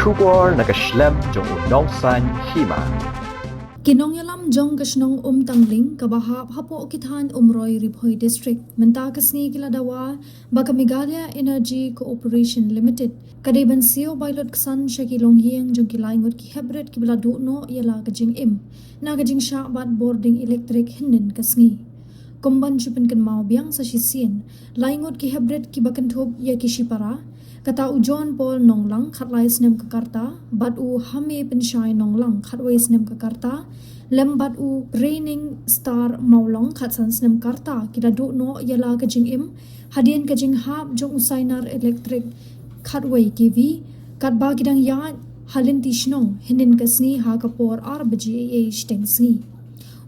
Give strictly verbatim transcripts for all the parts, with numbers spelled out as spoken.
Khubor na ka shlem jong u nongsan hima. Ki nongïalam jong ka shnong Umtangling kaba hap hapoh ki thaiñ Umroi Ri Bhoi District mynta ka sngi ki la dawa ba ka Meghalaya Energy Corporation Limited ka dei ban siew bai lut ksan sha ki longïing jong ki lai ngut ki heprit kiba la duh noh ïa la ka jingim na ka jingshah bat bording elektrik hynnin ka sngi. Kum ban shu pynkynmaw biang sa shisien, lai ngut ki heprit kiba kynthup ïa ki shipara, kata u John Paul Nonglang, khatlai snem ka rta, bad u Hame Pynshai Nonglang, khatwei snem ka rta, lem bad u Raining Star Mawlong, khatsan snem ka rta, ki la duh noh ïa la ka jingim hadien ka jinghap jong u sainar elektrik khatwei K V, katba ki dang ïaid ha lynti shnong hynnin ka sngi ha ka por ar baje eiei shiteng sngi.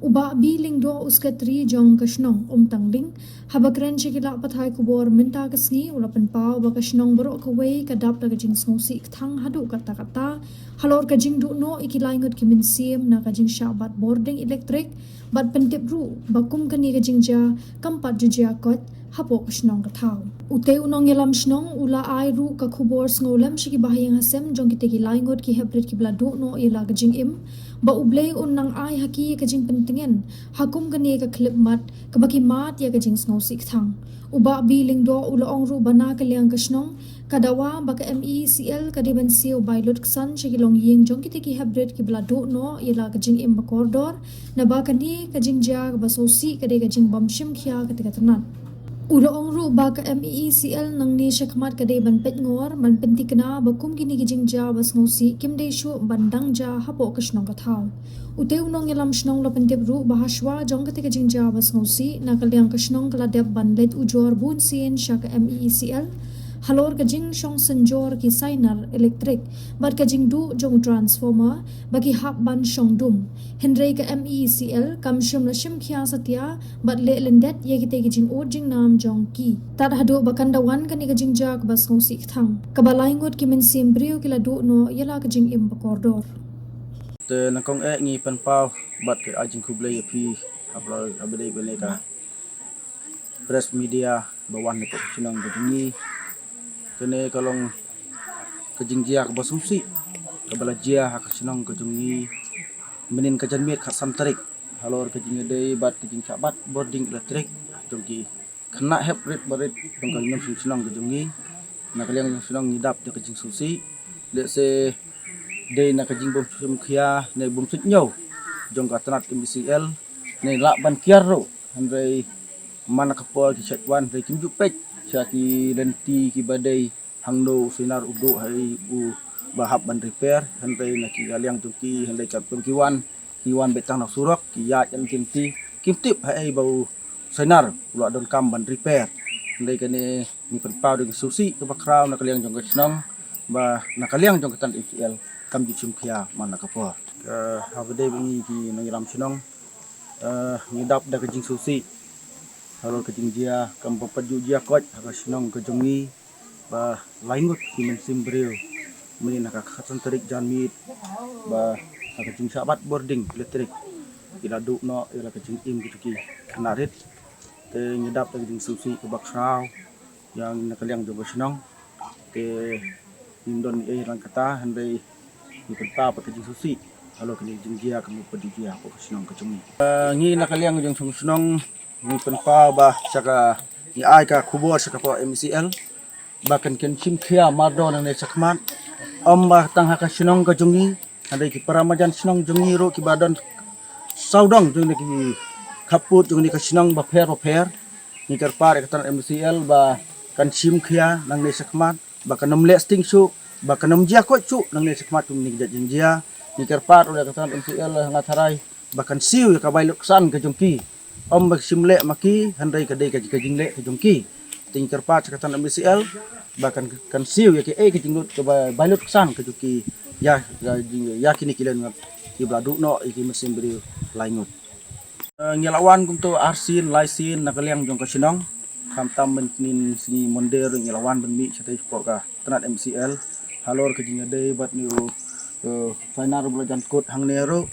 U Bah B. Lyngdoh, u Sekretari jong ka shnong Umtangling, haba kren sha ki lad pathai khubor mynta ka sngi, u la pynpaw ba ka shnong baroh kawei ka dap da ka jingsngewsih kthang haduh katta katta halor ka jingduh noh ïa ki lai ngut ki mynsiem na ka jingshah bat bording elektrik, bad pyntip ruh ba kum kane ka jingjia kam pat ju jia koit hapoh ka shnong ka thaw. Utei u nongïalam shnong u la ai ruh ka khubor sngewlem sha ki bahaïing hasem jong kitei ki lai ngut ki heprit kiba la duh noh ïa la ka jingim, ba U Blei un nang ai ha ki ka jingpyntngen ha kum kane ka khyllipmat kaba ki mad ïa ka jingsngewsih kthang. U Bah B. Lyngdoh u la ong ruh ba na ka liang ka shnong ka dawa ba ka M E E C L ka dei ban siew bai lut ksan sha ki longïing jong kitei ki heprit kiba la duh noh ïa la ka jingim ba kordor, naba kane ka jingjia kaba sngewsih ka dei ka jingbym shim khia katei ka tnat. U la ong ruh ba ka M E E C L nangne shakhmat ka dei ban peit ngor, ban pynthikna ba kum kine ki jingjia ba sngewsih kim dei shuh ban dang jia hapoh ka shnong ka thaw. Utei u nongïalam shnong u la pyntip ruh ba hashwa jong katei ka jingjia ba sngewsih, na ka liang ka shnong ka la dep ban leit ujor bunsien sha ka M E E C L halor ka jingshong synjor ki sainar elektrik bad ka jingduh jong u transformer ba ki hap ban shong dum. Hynrei ka M E E C L kam shym la shim khia satia bad leh lyndet ïa kitei ki jingud jingnam jong ki, tad haduh ba kan da wan kane ka jingjia kaba sngewsih kthang, kaba lai ngut ki mynsiem briew ki la duh noh ïa la ka jingim ba kordor. Te nyngkong eh ngi pynpaw bad ka ai jingkhublei ïa phi, haba, haba dei bad kane ka press media ba wan hapoh ka shnong ka jong ngi. Kane ka long ka jingjia kaba sngewsih kaba la jia ha ka shnong ka jong ngi mynnin ka janmiet khatsan tarik halor ka jingïadei bad ka jingshah bat bording elektrik jong ki khynnah heprit barit jong ka shnong ka jong ngi. Na ka liang jong shnong ngi dap da ka jingsngewsih, lehse dei na ka jingbym shim khia ne bym suidñiew jong ka tnat M E E C L ne lah ban kiar ruh, hynrei man la ka por ki shait wan hynrei kim ju peit sha ki lynti kiba dei hangno u sainar u duh ha ei uba hap ban repair, hynrei na ka liang jong ki hynrei katkum ki wan, ki wan beit tang na surok, ki ïaid ïa ki lynti, kim tip ha ei ba u sainar u la donkam ban repair. Hynrei kane ngi pynpaw da ka sngewsih kaba khraw na ka liang jong ka shnong, ba na ka liang jong ka tnat M E E C L kam ju shim khia man la ka por. Ka haba dei bad ngi ki nongïalam shnong, eh, ngi dap da ka jingsngewsih halor ka jingjia kaba pat ju jia koit ha ka shnong ka jong ngi, ba lai ngut ki mynsiem briew mynnin ha ka khatsan tarik janmiet ba ha ka jingshah bat bording elektrik ki la duh noh ïa la ka jingim ka jong ki khynnah rit. Te ngi dap da ka jingsngewsih kaba khraw ïa ngi na ka liang jong ka shnong. Te ngim don ei lang kata hynrei ngi pynpaw bad ka jingsngewsih halor kane ka jingjia kaba pat ju jia hapoh ka shnong ka jong ngi. Eh, ngi na ka liang jong ka shnong ngi pynpaw ba sha ka, ngi ai ka khubor sha ka pdeng M E E C L ba kan, kan shim khia mardor nangne shakhmat. Ym ba tang ha ka shnong ka jong ngi, hynrei ki para marjan shnong jong ngi ruh kiba don sawdong jong kine ki khappud jong kane ka shnong bapher bapher, ngi kyrpad ïa ka tnat M E E C L ba kan shim khia nangne shakhmat, ba kan ym leh sting shuh, ba kan ym jia koit shuh nangne shakhmat kum kine ki jait jingjia. Ngi kyrpad ruh ïa ka tnat M E E C L ha nga tharai ba kan siew ïa ka bai lut ksan ka jong ki. Ym ba shim leh ma ki, hynrei ka dei ka, ka jingleh ka jong ki. Te ngi kyrpad sha ka tnat M E E C L ba kan, kan siew ïa kiei ka jinglut kaba bai lut ksan ka jong ki ïa, ïa, ïa kine ki lai ngut kiba la duh noh ïa ki mynsiem briew lai ngut. Eh, ngi la wan kumto arsien laisien na ka liang jong ka shnong, khamtam mynhynnin sngi Monday ruh ngi la wan ban mih shatei shapoh ka tnat M E E C L halor ka jingïadei bad une u, eh, sainar uba la jan kut hangne ruh.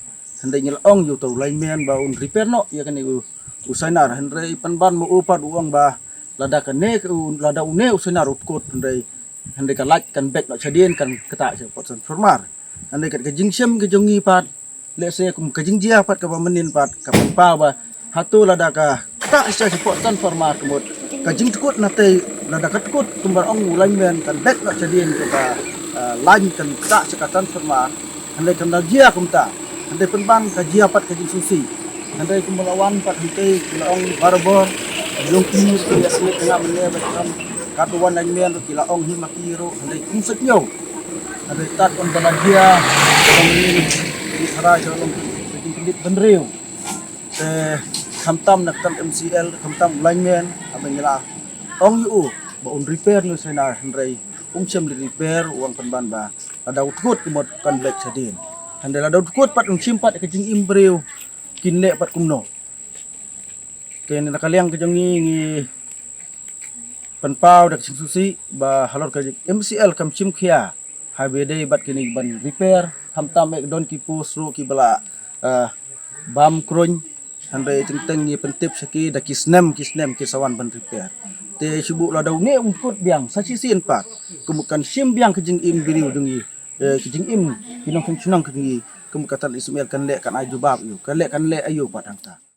Hynrei ngi la ong ïa uto u lineman ba un repair noh ïa kane u, u sainar, hynrei pynban ma u pat u ong ba lada kane u, lada une u sainar u kut, hynrei Hynrei ka light kan bek noh shadien, kan ktah sha pdeng transformer. Hynrei ka, ka jingshem ka jong ngi pat, lehse kum ka jingjia pat kaba mynnin pat, ka pynpaw ba hato lada ka ktah sha, sha pdeng transformer ka mut ka jingtkut na tei, lada ka tkut kumba ong u lineman kan bek noh shadien ka, ka, ah, line kan ktah sha ka transformer. Hynrei kam da jia kumta. Hynrei pynban ka jia pat ka jingsngewsih. Hynrei kumba la wan pat hangtei ki la ong barabor, ïong ki ruh ki ïa sngewthuh nga mynne ba kam, katto wan lineman ruh ki la ong hi ma ki ruh, hynrei kum sngewthuh. Hynrei tad kumba la jia, ong ni, ki tharai ka long ki, ki, ki, ki bynriew. Te khamtam na ka tam M C L, khamtam u lineman, haba ngi la ong ïa u ba un repair ne sainar, hynrei um shym li repair, u ong pynban ba lada u tkut ka mut kan bek shadien. Hynrei lada u tkut pat, un shim pat ka jingim briew, kin leh pat kumno. Te na ka liang ka jong ngi, ngi pynpaw da ka jingsngewsih ba halor ka M C L kam shim khia haba ïadei bad kine ban repair, khamtam eh don ki post ruh kiba la, eh, bam kruiñ. Hynrei teng teng ngi pyntip sha ki da ki snem, ki snem ki sa wan ban repair. Te shu buh lada une um tkut biang sa shisien pat, ka mut kan shim biang ka jingim briew jong ngi, eh, ka jingim ki nongshong shnong ka jong ngi, ka mut ka Tan Ismail kan leh kan ai jubab ïa u, kan leh, kan leh ïa u pat hangta.